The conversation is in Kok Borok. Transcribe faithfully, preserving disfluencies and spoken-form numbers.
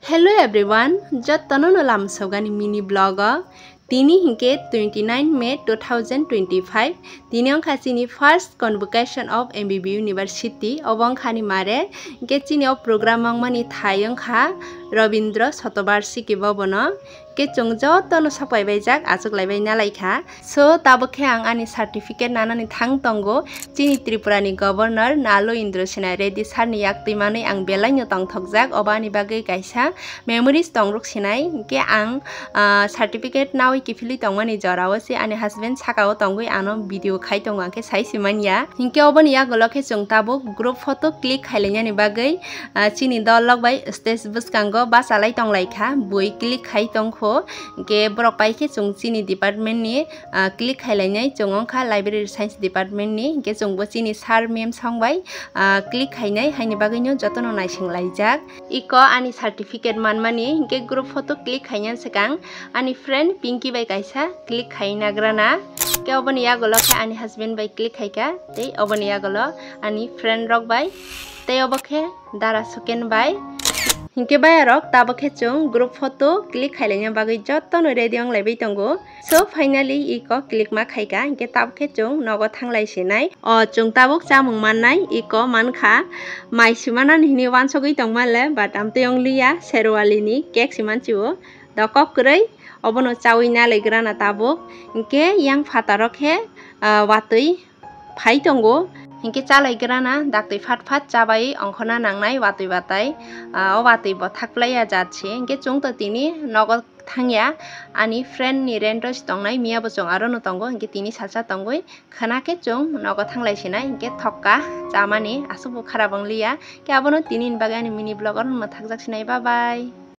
Hello everyone, jottono no lamsogani mini vlog o. Tini hinkhe twenty nine May two thousand twenty five, tini wngkha chini first convocation of M B B University. Obo wngkha ni mare, hinkhe chini o program wngmani thai wngkha Rabindra Shatabarshiki Bhavan o. Hinkhe chwng jottono sapai baijak, achuklai bai nalai kha. So, tabuk khe ang ani certificate nanani thang tongo. Chini Tripura ni Governor Nalo Indra Sena Reddy sir ni yak twi manwi ang belai no tongthokjak. Obo ani bagwi kaisa memories tongruk sinai. Hinkhe ang, ah, certificate nawi kiphilwi tongmani jora o se ani husband saka o tongwi ano video khai tongo, ang khe sai si manya. Hinkhe oboni yagulo khe chwng tabuk group photo click khailainani bagwi, ah, chini dol rok bai stage bwskango bachalai tonglai kha, bui click khai tongkho. Hinkhe borok pai khe chwng chini department ni, ah, click khailainai, chwng wngkha library science department ni, hinkhe chwngbo chini sir ma'am song bai, ah, click khainai, haini bagwino jotono naising laijak. Iko ani certificate manmani, hinkhe group photo click khaina swkang ani friend Pinky bai kaisa click khaina grana. Hinkhe oboni yagulo khe ani husband bai click khaika, tei oboni yagulo ani friend rok bai, tei obo khe Dara Suken bai. Hinkhe bayarok tabuk khe chwng group photo click khailaina bagwi jotono ready wnglaibai tongo. So finally iko click ma khaika, hinkhe tabuk khe chwng nogo thanglai sinai. O chwng tabuk chamung mannai iko mankha, mai simanani hinwi wansogwi tongmale, but amtwi wngliya, Sherwali ni cake simanchio. Dokok kwrwi obono chawi nalai grana tabuk, hinkhe yang phataro khe, ah, watwi phai tongo. Hinkhe chalai grana daktwi phat phat chabai ongkhorna nangnai watwi batai, ah, o watwi bo thakplaiya jat se. Hinkhe chwng to tini nogo thangya, ani friend ni rent o se tongnai, miya bo chwng aro no tongo, hinkhe tini salsa tongwi khwna khe chwng nogo thanglai sinai, hinkhe thokka chamani aswk bo kharap wngliya. Khe abono tini ni bagwi ani mini vlog oro no thakjak sinai, bye bye.